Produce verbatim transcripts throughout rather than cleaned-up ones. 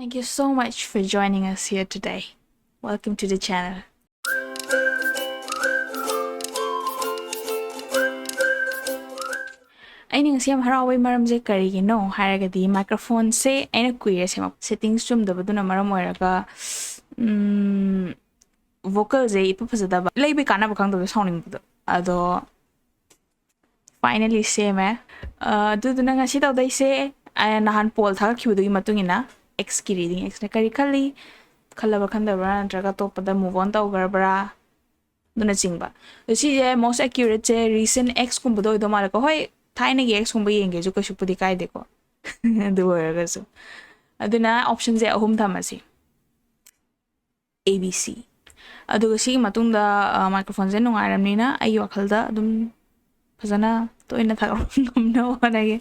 Thank you so much for joining us here today. Welcome to the channel. ꯑꯩꯅ ꯉꯁꯤ ꯌꯥꯝ ꯍꯔꯥꯎꯕꯒꯤ ꯃꯔꯝꯁꯦ ꯀꯔꯤꯒꯤꯅꯣ ꯍꯥꯏꯔꯒꯗꯤ, ꯃꯥꯏꯀ꯭ꯔꯣꯐꯣꯟꯁꯦ ꯑꯩꯅ ꯀꯨꯏꯔꯦ ꯁꯦꯝꯃꯛꯄ, ꯁꯦꯇꯤꯡꯁ ꯆꯨꯝꯗꯕꯗꯨꯅ ꯃꯔꯝ ꯑꯣꯏꯔꯒ, ꯎꯝ, ꯚꯣꯀꯜꯁꯦ ꯏꯐ ꯐꯖꯗꯕ, ꯂꯩꯕꯩ ꯀꯥꯟꯅꯕ ꯈꯪꯗꯕꯗꯣ, ꯁꯥꯎꯅꯤꯡꯕꯗꯣ꯫ ꯑꯗꯣ ꯐꯥꯏꯅꯦꯂꯤ ꯁꯦꯝꯃꯦ꯫ ꯑ, ꯑꯗꯨꯗꯨꯅ ꯉꯁꯤ ꯇꯧꯗꯣꯏꯁꯦ, ꯑ, ꯅꯍꯥꯟ ꯄꯣꯜ ꯊꯥꯒꯠꯈꯤꯕꯗꯨꯒꯤ ꯃꯇꯨꯡ ꯏꯟꯅ ꯑꯦꯛꯁꯀꯤ ꯔꯤꯗꯤꯡ, ꯑꯦꯛꯁꯅ ꯀꯔꯤ ꯈꯜꯂꯤ, ꯈꯜꯂꯕ ꯈꯟꯗꯕ꯭ꯔꯥ, ꯅꯠꯇ꯭ꯔꯒ ꯑꯇꯣꯞꯄꯗ ꯃꯨꯚ ꯑꯣꯟ ꯇꯧꯈ꯭ꯔꯕ꯭ꯔꯥ, ꯑꯗꯨꯅꯆꯤꯡꯕ꯫ ꯑꯗꯣ ꯁꯤꯁꯦ ꯃꯣꯁ ꯑꯦꯀ꯭ꯌꯨꯔꯦꯠꯁꯦ ꯔꯤꯁꯦꯟ ꯑꯦꯛꯁꯀꯨꯝꯕꯗ ꯑꯣꯏꯗꯧ ꯃꯥꯜꯂꯦꯀꯣ꯫ ꯍꯣꯏ, ꯊꯥꯏꯅꯒꯤ ꯑꯦꯛꯁꯀꯨꯝꯕ ꯌꯦꯡꯒꯦꯁꯨ ꯀꯩꯁꯨꯕꯨꯗꯤ ꯀꯥꯏꯗꯦꯀꯣ꯫ ꯑꯗꯨ ꯑꯣꯏꯔꯒꯁꯨ꯫ ꯑꯗꯨꯅ ꯑꯣꯞꯁꯟꯁꯦ ꯑꯍꯨꯝ ꯊꯝꯃꯁꯤ, ꯑꯦ ꯕꯤ ꯁꯤ꯫ ꯑꯗꯨꯒ ꯁꯤꯒꯤ ꯃꯇꯨꯡꯗ, ꯑ, ꯃꯥꯏꯀ꯭ꯔꯣꯐꯣꯟꯁꯦ ꯅꯨꯡꯉꯥꯏꯔꯕꯅꯤꯅ ꯑꯩꯒꯤ ꯋꯥꯈꯜꯗ ꯑꯗꯨꯝ ꯐꯖꯅ ꯇꯣꯏꯅ ꯊꯥꯒꯠꯄ ꯉꯝꯅꯕ ꯍꯣꯠꯅꯒꯦ꯫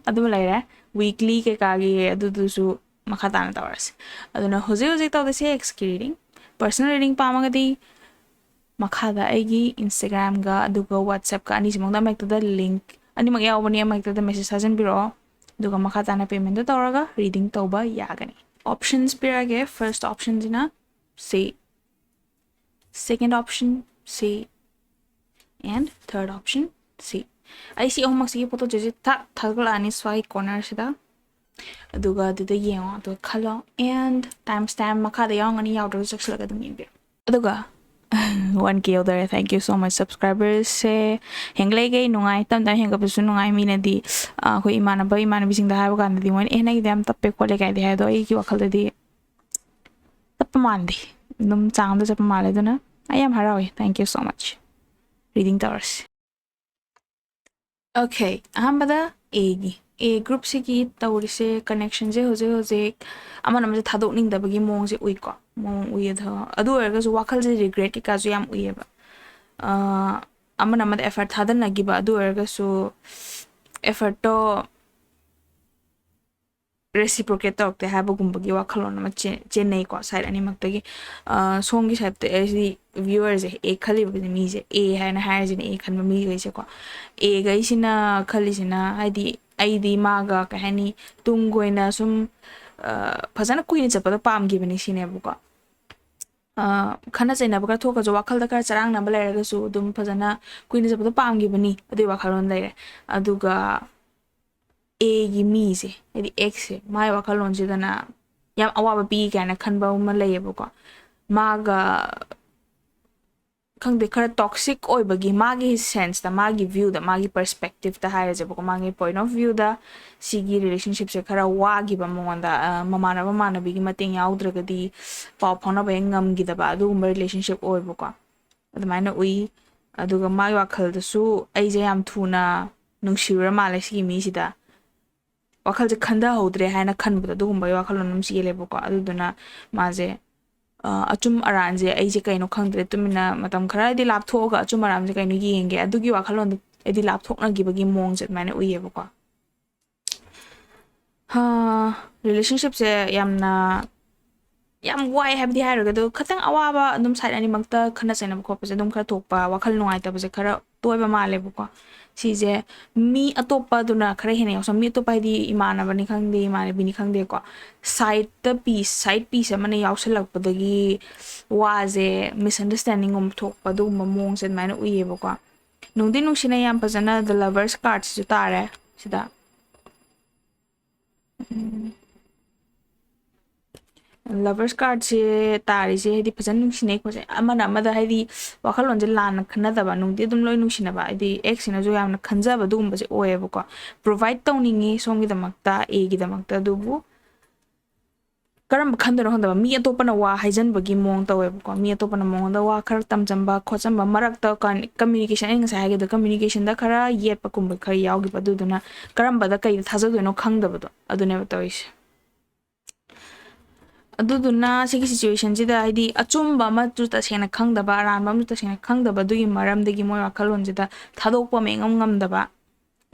ꯑꯗꯨꯃ ꯂꯩꯔꯦ꯫ ꯋꯤꯛꯂꯤ ꯀꯩꯀꯥꯒꯤ ꯑꯗꯨꯗꯨꯁꯨ ꯃꯈꯥ ꯇꯥꯅ ꯇꯧꯔꯁꯦ꯫ ꯑꯗꯨꯅ ꯍꯧꯖꯤꯛ ꯍꯧꯖꯤꯛ ꯇꯧꯗꯣꯏꯁꯦ ꯑꯦꯛꯁꯀꯤ ꯔꯤꯗꯤꯡ꯫ ꯄꯔꯁꯅꯦꯜ ꯔꯤꯗꯤꯡ ꯄꯥꯝꯃꯒꯗꯤ ꯃꯈꯥꯗ ꯑꯩꯒꯤ ꯏꯟꯁꯇꯥꯒ꯭ꯔꯥꯝꯒ ꯑꯗꯨꯒ ꯋꯥꯆꯦꯞꯀ ꯑꯅꯤꯁꯤꯃꯛꯇ ꯑꯃ ꯍꯦꯛꯇꯗ ꯂꯤꯡꯛ ꯑꯅꯤꯃꯛ ꯌꯥꯎꯕꯅꯤ, ꯑꯃ ꯍꯦꯛꯇꯗ ꯃꯦꯁꯦꯖ ꯊꯥꯖꯤꯟꯕꯤꯔꯛꯑꯣ꯫ ꯑꯗꯨꯒ ꯃꯈꯥ ꯇꯥꯅ ꯄꯦꯃꯦꯟꯗꯣ ꯇꯧꯔꯒ ꯔꯤꯗꯤꯡ ꯇꯧꯕ ꯌꯥꯒꯅꯤ꯫ ꯑꯣꯞꯁꯟꯁ ꯄꯤꯔꯛꯑꯒꯦ꯫ ꯐꯥꯔꯁ ꯑꯣꯞꯁꯟꯁꯤꯅ ꯁꯤ, ꯁꯦꯀꯦꯟ ꯑꯣꯞꯁꯟ ꯁꯤ, and ꯊꯥꯔꯠ ꯑꯣꯞꯁꯟ ꯁꯤ꯫ ꯑꯩ ꯁꯤ ꯑꯍꯨꯝꯃꯛꯁꯤꯒꯤ ꯐꯣꯇꯣꯁꯦ ꯊꯛ ꯊꯥꯒꯠꯂꯛꯑꯅꯤ ꯁ꯭ꯋꯥꯏ ꯀꯣꯔꯅꯔꯁꯤꯗ꯫ ꯑꯗꯨꯒ ꯑꯗꯨꯗ ꯌꯦꯡꯉꯣ, ꯑꯗꯨꯒ ꯈꯜꯂꯣ꯫ And time stamp ꯃꯈꯥꯗ ꯌꯥꯎꯔꯝꯒꯅꯤ, ꯌꯥꯎꯗ꯭ꯔꯒꯁꯨ ꯆꯦꯛꯁꯤꯜꯂꯒ ꯑꯗꯨꯝ ꯌꯦꯡꯕꯤꯔꯣ꯫ ꯑꯗꯨꯒ ꯋꯥꯟ ꯀꯦ ꯌꯧꯗꯧꯔꯦ꯫ Thank you so much꯫ ꯁꯕꯁꯀ꯭ꯔꯥꯏꯕꯔꯁꯦ ꯍꯦꯟꯒꯠꯂꯛꯏꯈꯩ ꯅꯨꯡꯉꯥꯏ, ꯇꯞ ꯇꯞꯅ ꯍꯦꯟꯒꯠꯄꯁꯨ ꯅꯨꯡꯉꯥꯏ꯫ ꯃꯤꯅꯗꯤ, ꯑ, ꯑꯩꯈꯣꯏ ꯏꯃꯥꯟꯅꯕ ꯏꯃꯥꯟꯅꯕꯤꯁꯤꯡꯗ ꯍꯥꯏꯕ ꯀꯥꯟꯗꯗꯤ ꯃꯣꯏꯅ, "ꯑꯦ, ꯅꯪꯒꯤꯗꯣ ꯌꯥꯝ ꯇꯞꯄꯦ ꯈꯣꯠꯂꯦ" ꯀꯥꯏꯗꯤ ꯍꯥꯏ, ꯑꯗꯣ ꯑꯩꯒꯤ ꯋꯥꯈꯜꯗꯗꯤ ꯇꯞꯄ ꯃꯥꯟꯗꯦ, ꯑꯗꯨꯝ ꯆꯥꯡꯗ ꯆꯠꯄ ꯃꯥꯜꯂꯦ꯫ ꯑꯗꯨꯅ ꯑꯩ ꯌꯥꯝ ꯍꯔꯥꯎꯏ꯫ Thank you so much꯫ Reading ꯇꯧꯔꯁꯤ꯫ ꯑꯣꯀꯦ, ꯑꯍꯥꯟꯕꯗ ꯑꯦꯒꯤ, ꯑꯦ ꯒ꯭ꯔꯨꯞꯁꯤꯒꯤ ꯇꯧꯔꯤꯁꯦ, ꯀꯅꯦꯛꯁꯟꯁꯦ ꯍꯧꯖꯤꯛ ꯍꯧꯖꯤꯛ ꯑꯃꯅ ꯑꯃꯁꯦ ꯊꯥꯗꯣꯛꯅꯤꯡꯗꯕꯒꯤ ꯃꯑꯣꯡꯁꯦ ꯎꯏꯀꯣ, ꯃꯑꯣꯡ ꯎꯏ꯫ ꯑꯗꯣ ꯑꯗꯨ ꯑꯣꯏꯔꯒꯁꯨ ꯋꯥꯈꯜꯁꯦ ꯔꯤꯒ꯭ꯔꯦꯠ ꯀꯩꯀꯥꯁꯨ ꯌꯥꯝ ꯎꯏꯌꯦꯕ꯫ ꯑ, ꯑꯃꯅ ꯑꯃꯗ ꯑꯦꯐꯔꯠ ꯊꯥꯗꯅꯈꯤꯕ, ꯑꯗꯨ ꯑꯣꯏꯔꯒꯁꯨ ꯑꯦꯐꯔꯠꯇꯣ ꯔꯦꯁꯤꯄ꯭ꯔꯣꯀꯦꯠ ꯇꯧꯔꯛꯇꯦ ꯍꯥꯏꯕꯒꯨꯝꯕꯒꯤ ꯋꯥꯈꯜꯂꯣꯟ ꯑꯃ ꯆꯦ-, ꯆꯦꯟꯅꯩꯀꯣ, ꯁꯥꯏꯠ ꯑꯅꯤꯃꯛꯇꯒꯤ꯫ ꯑ, ꯁꯣꯝꯒꯤ ꯁꯥꯏꯠꯇ ꯑꯩꯁꯤ ꯚ꯭ꯌꯨꯋꯔꯁꯦ, ꯑꯦ ꯈꯜꯂꯤꯕ ꯃꯤꯁꯦ, ꯑꯦ ꯍꯥꯏꯅ ꯍꯥꯏꯔꯤꯁꯤꯅꯦ, ꯑꯦ ꯈꯟꯕ ꯃꯤꯈꯩꯁꯦꯀꯣ꯫ ꯑꯦꯒꯩꯁꯤꯅ ꯈꯜꯂꯤꯁꯤꯅ, ꯍꯥꯏꯗꯤ, ꯑꯩꯗꯤ ꯃꯥꯒ, ꯀꯩ ꯍꯥꯏꯅꯤ, ꯇꯨꯡ ꯀꯣꯏꯅ ꯁꯨꯝ ꯐꯖꯅ ꯀꯨꯏꯅ ꯆꯠꯄꯗꯣ ꯄꯥꯝꯈꯤꯕꯅꯤ ꯁꯤꯅꯦꯕꯀꯣ꯫ ꯈꯠꯅ ꯆꯩꯅꯕ ꯈꯔ ꯊꯣꯛꯈ꯭ꯔꯁꯨ, ꯋꯥꯈꯜꯗ ꯈꯔ ꯆꯔꯥꯡꯅꯕ ꯂꯩꯔꯒꯁꯨ, ꯑꯗꯨꯝ ꯐꯖꯅ ꯀꯨꯏꯅ ꯆꯠꯄꯗꯣ ꯄꯥꯝꯈꯤꯕꯅꯤ, ꯑꯗꯨꯒꯤ ꯋꯥꯈꯜꯂꯣꯟ ꯂꯩꯔꯦ꯫ ꯑꯗꯨꯒ ꯑꯦꯒꯤ ꯃꯤꯁꯦ, ꯍꯥꯏꯗꯤ ꯑꯦꯛꯁꯁꯦ, ꯃꯥꯒꯤ ꯋꯥꯈꯜꯂꯣꯟꯁꯤꯗꯅ ꯌꯥꯝ ꯑꯋꯥꯕ ꯄꯤ ꯀꯥꯏꯅ ꯈꯟꯕ ꯑꯃ ꯂꯩꯌꯦꯕꯀꯣ꯫ ꯃꯥꯒ ꯈꯪꯗꯦ, ꯈꯔ ꯇꯣꯛꯁꯤꯛ ꯑꯣꯏꯕꯒꯤ, ꯃꯥꯒꯤ ꯁꯦꯟꯁꯇ, ꯃꯥꯒꯤ ꯚ꯭ꯌꯨꯗ, ꯃꯥꯒꯤ ꯄꯔꯁꯄꯦꯛꯇꯤꯞꯇ ꯍꯥꯏꯔꯁꯦꯕꯀꯣ, ꯃꯥꯒꯤ ꯄꯣꯏꯟ ꯑꯣꯐ ꯚ꯭ꯌꯨꯗ ꯁꯤꯒꯤ ꯔꯤꯂꯦꯁꯟꯁꯤꯞꯁꯦ ꯈꯔ ꯋꯥꯈꯤꯕ ꯃꯉꯣꯟꯗ, ꯃꯃꯥꯟꯅꯕ ꯃꯃꯥꯟꯅꯕꯤꯒꯤ ꯃꯇꯦꯡ ꯌꯥꯎꯗ꯭ꯔꯒꯗꯤ ꯄꯥꯎ ꯐꯥꯎꯅꯕ ꯍꯦꯛ ꯉꯝꯈꯤꯗꯕ ꯑꯗꯨꯒꯨꯝꯕ ꯔꯤꯂꯦꯁꯟꯁꯤꯞ ꯑꯣꯏꯕꯀꯣ꯫ ꯑꯗꯨꯃꯥꯏꯅ ꯎꯏ꯫ ꯑꯗꯨꯒ ꯃꯥꯒꯤ ꯋꯥꯈꯜꯗꯁꯨ ꯑꯩꯁꯦ ꯌꯥꯝ ꯊꯨꯅ ꯅꯨꯡꯁꯤꯔꯨꯔ ꯃꯥꯜꯂꯦ ꯁꯤꯒꯤ ꯃꯤꯁꯤꯗ, ꯋꯥꯈꯜꯁꯦ ꯈꯟꯊꯍꯧꯗ꯭ꯔꯦ ꯍꯥꯏꯅ ꯈꯟꯕꯗꯣ, ꯑꯗꯨꯒꯨꯝꯕꯒꯤ ꯋꯥꯈꯜꯂꯣꯟ ꯑꯃ ꯆꯦꯜꯂꯦꯕꯀꯣ꯫ ꯑꯗꯨꯗꯨꯅ ꯃꯥꯁꯦ ꯑꯆꯨꯝ ꯑꯔꯥꯟꯁꯦ ꯑꯩꯁꯦ ꯀꯩꯅꯣ ꯈꯪꯗ꯭ꯔꯦ, ꯇꯨꯃꯤꯟꯅ ꯃꯇꯝ ꯈꯔ ꯍꯥꯏꯗꯤ ꯂꯥꯞꯊꯣꯛꯑꯒ ꯑꯆꯨꯝ ꯑꯔꯥꯟꯁꯦ ꯀꯩꯅꯣ ꯌꯦꯡꯒꯦ, ꯑꯗꯨꯒꯤ ꯋꯥꯈꯜꯂꯣꯟꯗꯣ ꯍꯥꯏꯗꯤ ꯂꯥꯞꯊꯣꯛꯅꯈꯤꯕꯒꯤ ꯃꯑꯣꯡꯁꯦ ꯑꯗꯨꯃꯥꯏꯅ ꯎꯏꯌꯦꯕꯀꯣ꯫ ꯔꯤꯂꯦꯁꯟꯁꯤꯞꯁꯦ ꯌꯥꯝꯅ ꯌꯥꯝ ꯋꯥꯏ ꯍꯥꯏꯕꯗꯤ ꯍꯥꯏꯔꯣꯏꯒꯦ, ꯑꯗꯣ ꯈꯤꯇꯪ ꯑꯋꯥꯕ ꯑꯗꯨꯝ ꯁꯥꯏꯠ ꯑꯅꯤꯃꯛꯇ ꯈꯠꯅ ꯆꯩꯅꯕ ꯈꯣꯠꯄꯁꯦ ꯑꯗꯨꯝ ꯈꯔ ꯊꯣꯛꯄ, ꯋꯥꯈꯜ ꯅꯨꯡꯉꯥꯏꯇꯕꯁꯦ ꯈꯔ ꯇꯣꯏꯕ ꯃꯥꯜꯂꯦꯕꯀꯣ꯫ ꯁꯤꯁꯦ ꯃꯤ ꯑꯇꯣꯞꯄꯗꯨꯅ ꯈꯔ ꯍꯦꯟꯅ ꯌꯥꯎꯁꯟ, ꯃꯤ ꯑꯇꯣꯞꯄ ꯍꯥꯏꯗꯤ ꯏꯃꯥꯟꯅꯕꯅꯤ ꯈꯪꯗꯦ, ꯏꯃꯥꯟꯅꯕꯤꯅꯤ ꯈꯪꯗꯦꯀꯣ, ꯁꯥꯏꯠꯇ ꯄꯤꯁ, ꯁꯥꯏꯠ ꯄꯤꯁ ꯑꯃꯅ ꯌꯥꯎꯁꯜꯂꯛꯄꯗꯒꯤ ꯋꯥꯁꯦ ꯃꯤꯁꯑꯟꯗꯔꯁꯇꯦꯟꯗꯤꯡꯒꯨꯝꯕ ꯊꯣꯛꯄ, ꯑꯗꯨꯒꯨꯝꯕ ꯃꯑꯣꯡꯁꯦ ꯑꯗꯨꯃꯥꯏꯅ ꯎꯏꯌꯦꯕꯀꯣ꯫ ꯅꯨꯡꯗꯤ ꯅꯨꯡꯁꯤꯅ ꯌꯥꯝ ꯐꯖꯅ The Lovers cardꯁꯤꯁꯨ ꯇꯥꯔꯦ ꯁꯤꯗ꯫ ꯂꯚꯔꯁ ꯀꯥꯔꯠꯁꯦ ꯇꯥꯔꯤꯁꯦ ꯍꯥꯏꯗꯤ ꯐꯖꯅ ꯅꯨꯡꯁꯤꯅꯩ ꯈꯣꯠꯆꯩ, ꯑꯃꯅ ꯑꯃꯗ ꯍꯥꯏꯗꯤ ꯋꯥꯈꯜꯂꯣꯟꯁꯦ ꯂꯥꯟꯅ ꯈꯟꯅꯗꯕ, ꯅꯨꯡꯗꯤ ꯑꯗꯨꯝ ꯂꯣꯏ ꯅꯨꯡꯁꯤꯅꯕ, ꯍꯥꯏꯗꯤ ꯑꯦꯛꯁꯤꯅꯁꯨ ꯌꯥꯝꯅ ꯈꯟꯖꯕ ꯑꯗꯨꯒꯨꯝꯕꯁꯦ ꯑꯣꯏꯌꯦꯕꯀꯣ꯫ ꯄ꯭ꯔꯣꯚꯥꯏꯠ ꯇꯧꯅꯤꯡꯉꯤ ꯁꯣꯝꯒꯤꯗꯃꯛꯇ, ꯑꯦꯒꯤꯗꯃꯛꯇ, ꯑꯗꯨꯕꯨ ꯀꯔꯝꯕ ꯈꯟꯗꯣꯏꯅꯣ ꯈꯪꯗꯕ, ꯃꯤ ꯑꯇꯣꯞꯄꯅ ꯋꯥ ꯍꯥꯏꯖꯟꯕꯒꯤ ꯃꯑꯣꯡ ꯇꯧꯋꯦꯕꯀꯣ꯫ ꯃꯤ ꯑꯇꯣꯞꯄꯅ ꯃꯉꯣꯟꯗ ꯋꯥ ꯈꯔ ꯇꯝꯖꯟꯕ ꯈꯣꯠꯆꯟꯕ, ꯃꯔꯛꯇ ꯀꯃ꯭ꯌꯨꯅꯤꯀꯦꯁꯟ, ꯑꯩꯅ ꯉꯁꯥꯏ ꯍꯥꯏꯒꯤꯗꯣ, ꯀꯃ꯭ꯌꯨꯅꯤꯀꯦꯁꯟꯗ ꯈꯔ ꯌꯦꯠꯄꯒꯨꯝꯕ ꯈꯔ ꯌꯥꯎꯈꯤꯕ, ꯑꯗꯨꯗꯨꯅ ꯀꯔꯝꯕꯗ ꯀꯩꯗ ꯊꯥꯖꯗꯣꯏꯅꯣ ꯈꯪꯗꯕꯗꯣ ꯑꯗꯨꯅꯦꯕ ꯇꯧꯔꯤꯁꯦ꯫ ꯑꯗꯨꯗꯨꯅ ꯁꯤꯒꯤ ꯁꯤꯆꯨꯋꯦꯁꯟꯁꯤꯗ ꯍꯥꯏꯗꯤ ꯑꯆꯨꯝꯕ ꯑꯃꯁꯨ ꯇꯁꯦꯡꯅ ꯈꯪꯗꯕ, ꯑꯔꯥꯟꯕ ꯑꯃꯁꯨ ꯇꯁꯦꯡꯅ ꯈꯪꯗꯕ, ꯑꯗꯨꯒꯤ ꯃꯔꯝꯗꯒꯤ ꯃꯣꯏ ꯋꯥꯈꯜꯂꯣꯟꯁꯤꯗ ꯊꯥꯗꯣꯛꯄ ꯑꯃ ꯏꯉꯝ ꯉꯝꯗꯕ,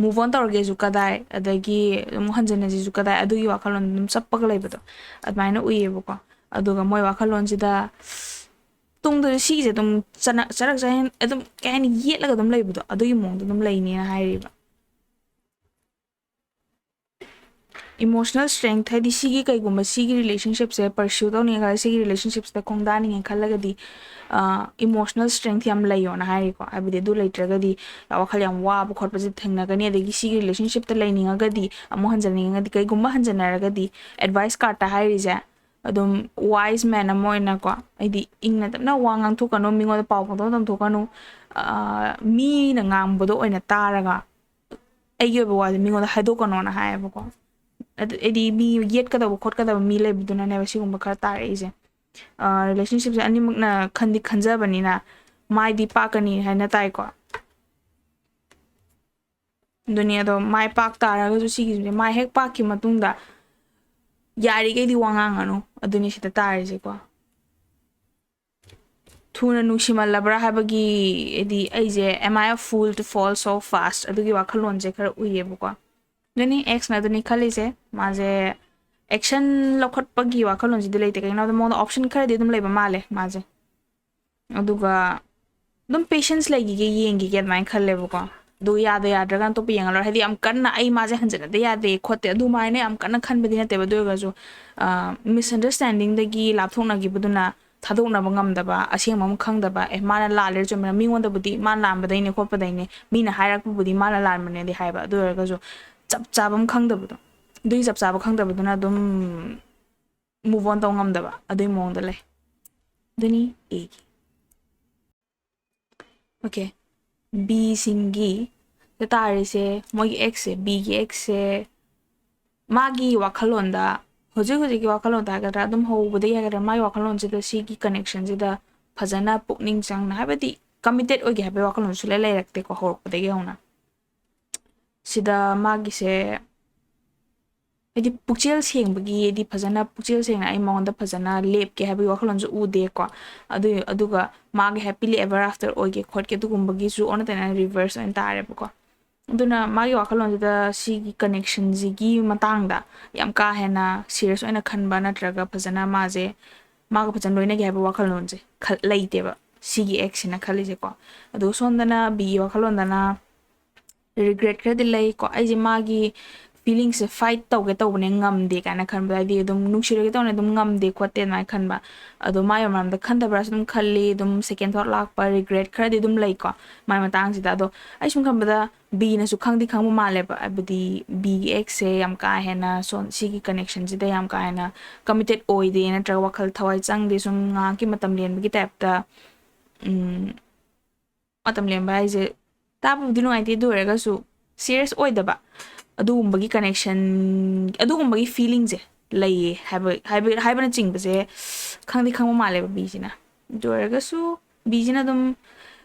ꯃꯨꯚ ꯑꯣꯟ ꯇꯧꯔꯒꯦꯁꯨ ꯀꯗꯥꯏ, ꯑꯗꯒꯤ ꯑꯃꯨꯛ ꯍꯟꯖꯤꯟꯅꯁꯤꯁꯨ ꯀꯗꯥꯏ, ꯑꯗꯨꯒꯤ ꯋꯥꯈꯜꯂꯣꯟ ꯑꯗꯨꯝ ꯆꯞꯄꯒ ꯂꯩꯕꯗꯣ ꯑꯗꯨꯃꯥꯏꯅ ꯎꯏꯌꯦꯕꯀꯣ꯫ ꯑꯗꯨꯒ ꯃꯣꯏ ꯋꯥꯈꯜꯂꯣꯟꯁꯤꯗ ꯇꯨꯡꯗꯁꯨ ꯁꯤꯒꯤꯁꯦ ꯑꯗꯨꯝ ꯆꯅ-, ꯆꯔꯛ ꯆꯍꯦꯟ ꯑꯗꯨꯝ ꯀꯩ ꯍꯥꯏꯅꯤ, ꯌꯦꯠꯂꯒ ꯑꯗꯨꯝ ꯂꯩꯕꯗꯣ ꯑꯗꯨꯒꯤ ꯃꯑꯣꯡꯗ ꯑꯗꯨꯝ ꯂꯩꯅꯦꯅ ꯍꯥꯏꯔꯤꯕ꯫ emotional strength ꯍꯥꯏꯗꯤ ꯁꯤꯒꯤ ꯀꯩꯒꯨꯝꯕ ꯁꯤꯒꯤ relationship ꯁꯦ pursue ꯇꯧꯅꯤꯡꯉꯦ ꯈꯜꯂ, ꯁꯤꯒꯤ relationship ꯁꯤꯗ ꯈꯣꯡꯗꯥꯅꯤꯡꯉꯦ ꯈꯜꯂꯒꯗꯤ emotional strength ꯌꯥꯝ ꯂꯩꯌꯣꯅ ꯍꯥꯏꯔꯤꯀꯣ꯫ ꯍꯥꯏꯕꯗꯤ ꯑꯗꯨ ꯂꯩꯇ꯭ꯔꯒꯗꯤ ꯋꯥꯈꯜ ꯌꯥꯝ ꯋꯥꯕ ꯈꯣꯠꯄꯁꯦ ꯊꯦꯡꯅꯒꯅꯤ꯫ ꯑꯗꯒꯤ ꯁꯤꯒꯤ relationship ꯇ ꯂꯩꯅꯤꯡꯉꯒꯗꯤ, ꯑꯃꯨꯛ ꯍꯟꯖꯟꯅꯤꯡꯉꯒꯗꯤ, ꯀꯩꯒꯨꯝꯕ ꯍꯟꯖꯟꯅꯔꯒꯗꯤ advice card ꯇ ꯍꯥꯏꯔꯤꯁꯦ ꯑꯗꯨꯝ wise man ꯑꯃ ꯑꯣꯏꯅꯀꯣ, ꯍꯥꯏꯗꯤ ꯏꯪꯅ ꯇꯞꯅ ꯋꯥ ꯉꯥꯡꯊꯣꯛꯀꯅꯨ, ꯃꯤꯉꯣꯟꯗ ꯄꯥꯎ ꯄꯪꯇꯧ ꯇꯝꯊꯣꯛꯀꯅꯨ, ꯃꯤꯅ ꯉꯥꯡꯕꯗꯣ ꯑꯣꯏꯅ ꯇꯥꯔꯒ ꯑꯩꯒꯤ ꯑꯣꯏꯕ ꯋꯥꯁꯦ ꯃꯤꯉꯣꯟꯗ ꯍꯥꯏꯗꯣꯛꯀꯅꯣꯅ ꯍꯥꯏꯌꯦꯕꯀꯣ꯫ ꯑꯗꯨ ꯑꯩꯗꯤ ꯃꯤ ꯌꯦꯠꯀꯗꯕ ꯈꯣꯠꯀꯗꯕ ꯃꯤ ꯂꯩꯕꯗꯨꯅꯅꯦꯕ ꯁꯤꯒꯨꯝꯕ ꯈꯔ ꯇꯥꯔꯛꯏꯁꯦ꯫ Relationship ꯁꯦ ꯑꯅꯤꯃꯛꯅ ꯈꯟꯗꯤ ꯈꯟꯖꯕꯅꯤꯅ ꯃꯥꯏꯗꯤ ꯄꯥꯛꯀꯅꯤ ꯍꯥꯏꯅ ꯇꯥꯏꯀꯣ꯫ ꯑꯗꯨꯅꯤ, ꯑꯗꯣ ꯃꯥꯏ ꯄꯥꯛ ꯇꯥꯔꯒꯁꯨ ꯁꯤꯒꯤꯁꯦ ꯃꯥꯏ ꯍꯦꯛ ꯄꯥꯛꯈꯤ ꯃꯇꯨꯡꯗ ꯌꯥꯔꯤꯈꯩꯗꯤ ꯋꯥ ꯉꯥꯡꯉꯅꯨ, ꯑꯗꯨꯅꯤ ꯁꯤꯗ ꯇꯥꯔꯤꯁꯦꯀꯣ꯫ ꯊꯨꯅ ꯅꯨꯡꯁꯤꯃꯜꯂꯕ꯭ꯔꯥ ꯍꯥꯏꯕꯒꯤ, ꯍꯥꯏꯗꯤ ꯑꯩꯁꯦ am I a fool to fall so fast ꯑꯗꯨꯒꯤ ꯋꯥꯈꯜꯂꯣꯟꯁꯦ ꯈꯔ ꯎꯏꯌꯦꯕꯀꯣ꯫ ꯑꯗꯨꯅꯤ ex ꯅ ꯑꯗꯨꯅꯤ ꯈꯜꯂꯤꯁꯦ꯫ ꯃꯥꯁꯦ action ꯂꯧꯈꯠꯄꯒꯤ ꯋꯥꯈꯜꯂꯣꯟꯁꯤꯗꯤ ꯂꯩꯇꯦ꯫ ꯀꯩꯒꯤꯅꯣ ꯍꯥꯏꯕꯗ ꯃꯉꯣꯟꯗ option ꯈꯔꯗꯤ ꯑꯗꯨꯝ ꯂꯩꯕ ꯃꯥꯜꯂꯦ ꯃꯥꯁꯦ꯫ ꯑꯗꯨꯒ ꯑꯗꯨꯝ patience ꯂꯩꯈꯤꯒꯦ, ꯌꯦꯡꯈꯤꯒꯦ ꯑꯗꯨꯃꯥꯏꯅ ꯈꯜꯂꯦꯕꯀꯣ꯫ ꯑꯗꯨ ꯌꯥꯗ ꯌꯥꯗ꯭ꯔꯒꯅ ꯑꯇꯣꯞꯄ ꯌꯦꯡꯉ ꯂꯣꯏꯔꯦ꯫ ꯍꯥꯏꯗꯤ ꯌꯥꯝ ꯀꯟꯅ ꯑꯩ ꯃꯥꯁꯦ ꯍꯟꯖꯤꯟꯅꯗ ꯌꯥꯗꯦ ꯈꯣꯠꯇꯦ ꯑꯗꯨꯃꯥꯏꯅ ꯌꯥꯝ ꯀꯟꯅ ꯈꯟꯕꯗꯤ ꯅꯠꯇꯦꯕ꯫ ꯑꯗꯨ ꯑꯣꯏꯔꯒꯁꯨ misunderstanding ꯗꯒꯤ ꯂꯥꯞꯊꯣꯛꯅꯈꯤꯕꯗꯨꯅ ꯊꯥꯗꯣꯛꯅꯕ ꯉꯝꯗꯕ, ꯑꯁꯦꯡꯕ ꯑꯃ ꯈꯪꯗꯕ, ꯑꯦ ꯃꯥꯅ ꯂꯥꯜꯂꯦ ꯆꯨꯝꯃꯦ, ꯃꯤꯉꯣꯟꯗꯕꯨꯗꯤ ꯃꯥꯅ ꯂꯥꯟꯕꯗꯩꯅꯦ ꯈꯣꯠꯄꯗꯩꯅꯦ, ꯃꯤꯅ ꯍꯥꯏꯔꯛꯄꯕꯨꯗꯤ ꯃꯥꯅ ꯂꯥꯟꯕꯅꯦꯗꯤ ꯍꯥꯏꯕ, ꯑꯗꯨ ꯑꯣꯏꯔꯒꯁꯨ ꯆꯞ ꯆꯥꯕ ꯑꯃ ꯈꯪꯗꯕꯗꯣ, ꯑꯗꯨꯒꯤ ꯆꯞ ꯆꯥꯕ ꯈꯪꯗꯕꯗꯨꯅ ꯑꯗꯨꯝ move on ꯇꯧ ꯉꯝꯗꯕ ꯑꯗꯨꯒꯤ ꯃꯑꯣꯡꯗ ꯂꯩ꯫ ꯑꯗꯨꯅꯤ A ꯒꯤ꯫ Okay, B ꯁꯤꯡꯒꯤ ꯇꯥꯔꯤꯁꯦ, ꯃꯣꯏꯒꯤ ex ꯁꯦ, B ꯒꯤ ex ꯁꯦ ꯃꯥꯒꯤ ꯋꯥꯈꯜꯂꯣꯟꯗ, ꯍꯧꯖꯤꯛ ꯍꯧꯖꯤꯛꯀꯤ ꯋꯥꯈꯜꯂꯣꯟꯗ ꯍꯥꯏꯒꯗ꯭ꯔꯥ, ꯑꯗꯨꯝ ꯍꯧꯕꯗꯒꯤ ꯍꯥꯏꯒꯗ꯭ꯔꯥ, ꯃꯥꯒꯤ ꯋꯥꯈꯜꯂꯣꯟꯁꯤꯗ ꯁꯤꯒꯤ connection ꯁꯤꯗ ꯐꯖꯅ ꯄꯨꯛꯅꯤꯡ ꯆꯪꯅ, ꯍꯥꯏꯕꯗꯤ committed ꯑꯣꯏꯒꯦ ꯍꯥꯏꯕꯒꯤ ꯋꯥꯈꯜꯂꯣꯟ ꯁꯨꯡꯂꯩ ꯂꯩꯔꯛꯇꯦꯀꯣ ꯍꯧꯔꯛꯄꯗꯒꯤ ꯍꯧꯅ꯫ ꯁꯤꯗ ꯃꯥꯒꯤꯁꯦ ꯍꯥꯏꯗꯤ ꯄꯨꯛꯆꯦꯜ ꯁꯦꯡꯕꯒꯤ, ꯍꯥꯏꯗꯤ ꯐꯖꯅ ꯄꯨꯛꯆꯦꯜ ꯁꯦꯡꯅ ꯑꯩ ꯃꯉꯣꯟꯗ ꯐꯖꯅ ꯂꯦꯞꯀꯦ ꯍꯥꯏꯕꯒꯤ ꯋꯥꯈꯜꯂꯣꯟꯁꯨ ꯎꯗꯦꯀꯣ꯫ ꯑꯗꯨ, ꯑꯗꯨꯒ ꯃꯥꯒꯤ happily ever after ꯑꯣꯏꯒꯦ ꯈꯣꯠꯀꯦ ꯑꯗꯨꯒꯨꯝꯕꯒꯤꯁꯨ ꯑꯣꯟꯅ ꯇꯩꯅ reverse ꯑꯣꯏꯅ ꯇꯥꯔꯦꯕꯀꯣ꯫ ꯑꯗꯨꯅ ꯃꯥꯒꯤ ꯋꯥꯈꯜꯂꯣꯟꯁꯤꯗ ꯁꯤꯒꯤ connection ꯁꯤꯒꯤ ꯃꯇꯥꯡꯗ ꯌꯥꯝ ꯀꯥ ꯍꯦꯟꯅ serious ꯑꯣꯏꯅ ꯈꯟꯕ ꯅꯠꯇ꯭ꯔꯒ ꯐꯖꯅ ꯃꯥꯁꯦ, ꯃꯥꯒ ꯐꯖꯅ ꯂꯣꯏꯅꯒꯦ ꯍꯥꯏꯕ ꯋꯥꯈꯜꯂꯣꯟꯁꯦ ꯈꯜ-, ꯂꯩꯇꯦꯕ ꯁꯤꯒꯤ ex ꯁꯤꯅ ꯈꯜꯂꯤꯁꯦꯀꯣ꯫ ꯑꯗꯨꯒ ꯁꯣꯝꯗꯅ B ꯒꯤ ꯋꯥꯈꯜꯂꯣꯟꯗꯅ regret ꯈꯔꯗꯤ ꯂꯩꯀꯣ꯫ ꯑꯩꯁꯦ ꯃꯥꯒꯤ ꯐꯤꯂꯤꯡꯁꯦ ꯐꯥꯏꯠ ꯇꯧꯒꯦ ꯇꯧꯕꯅꯦ, ꯉꯝꯗꯦ ꯀꯥꯏꯅ ꯈꯟꯕꯗꯣ, ꯍꯥꯏꯗꯤ ꯑꯗꯨꯝ ꯅꯨꯡꯁꯤꯔꯒꯦ ꯇꯧꯕꯅꯦ, ꯑꯗꯨꯝ ꯉꯝꯗꯦ ꯈꯣꯠꯇꯦ ꯑꯗꯨꯃꯥꯏꯅ ꯈꯟꯕ꯫ ꯑꯗꯣ ꯃꯥꯏ ꯃꯔꯝꯗ ꯈꯟꯗꯕ꯭ꯔꯥꯁꯨ ꯑꯗꯨꯝ ꯈꯜꯂꯤ, ꯑꯗꯨꯝ ꯁꯦꯀꯦꯟ ꯊꯣꯠ ꯂꯥꯛꯄ, ꯔꯤꯒ꯭ꯔꯦꯠ ꯈꯔꯗꯤ ꯑꯗꯨꯝ ꯂꯩꯀꯣ ꯃꯥꯏ ꯃꯇꯥꯡꯁꯤꯗ꯫ ꯑꯗꯣ ꯑꯩ ꯁꯨꯝ ꯈꯟꯕꯗ ꯕꯤꯅꯁꯨ ꯈꯪꯗꯤ ꯈꯪꯕ ꯃꯥꯜꯂꯦꯕ, ꯍꯥꯏꯕꯗꯤ ꯕꯤꯒꯤ ꯑꯦꯛꯁꯁꯦ ꯌꯥꯝ ꯀꯥ ꯍꯦꯟꯅ ꯁꯣꯟ ꯁꯤꯒꯤ ꯀꯅꯦꯛꯁꯟꯁꯤꯗ ꯌꯥꯝ ꯀꯥ ꯍꯦꯟꯅ ꯀꯃꯤꯇꯦꯠ ꯑꯣꯏꯗꯦ, ꯅꯠꯇ꯭ꯔꯒ ꯋꯥꯈꯜ ꯊꯋꯥꯏ ꯆꯪꯗꯦ, ꯁꯨꯝ ꯉꯥꯏꯍꯥꯛꯀꯤ ꯃꯇꯝ ꯂꯦꯟꯕꯒꯤ ꯇꯥꯏꯞꯇ꯫ ꯎꯝ, ꯃꯇꯝ ꯂꯦꯟꯕ ꯍꯥꯏꯁꯦ ꯇꯥꯕꯕꯨꯗꯤ ꯅꯨꯡꯉꯥꯏꯇꯦ, ꯑꯗꯨ ꯑꯣꯏꯔꯒꯁꯨ ꯁꯤꯔꯤꯌꯁ ꯑꯣꯏꯗꯕ ꯑꯗꯨꯒꯨꯝꯕꯒꯤ ꯀꯅꯦꯛꯁꯟ, ꯑꯗꯨꯒꯨꯝꯕꯒꯤ ꯐꯤꯂꯤꯡꯁꯦ ꯂꯩꯌꯦ ꯍꯥꯏꯕ, ꯍꯥꯏꯕ, ꯍꯥꯏꯕꯅꯆꯤꯡꯕꯁꯦ ꯈꯪꯗꯤ ꯈꯪꯕ ꯃꯥꯜꯂꯦꯕ ꯕꯤꯁꯤꯅ꯫ ꯑꯗꯨ ꯑꯣꯏꯔꯒꯁꯨ ꯕꯤꯁꯤꯅ ꯑꯗꯨꯝ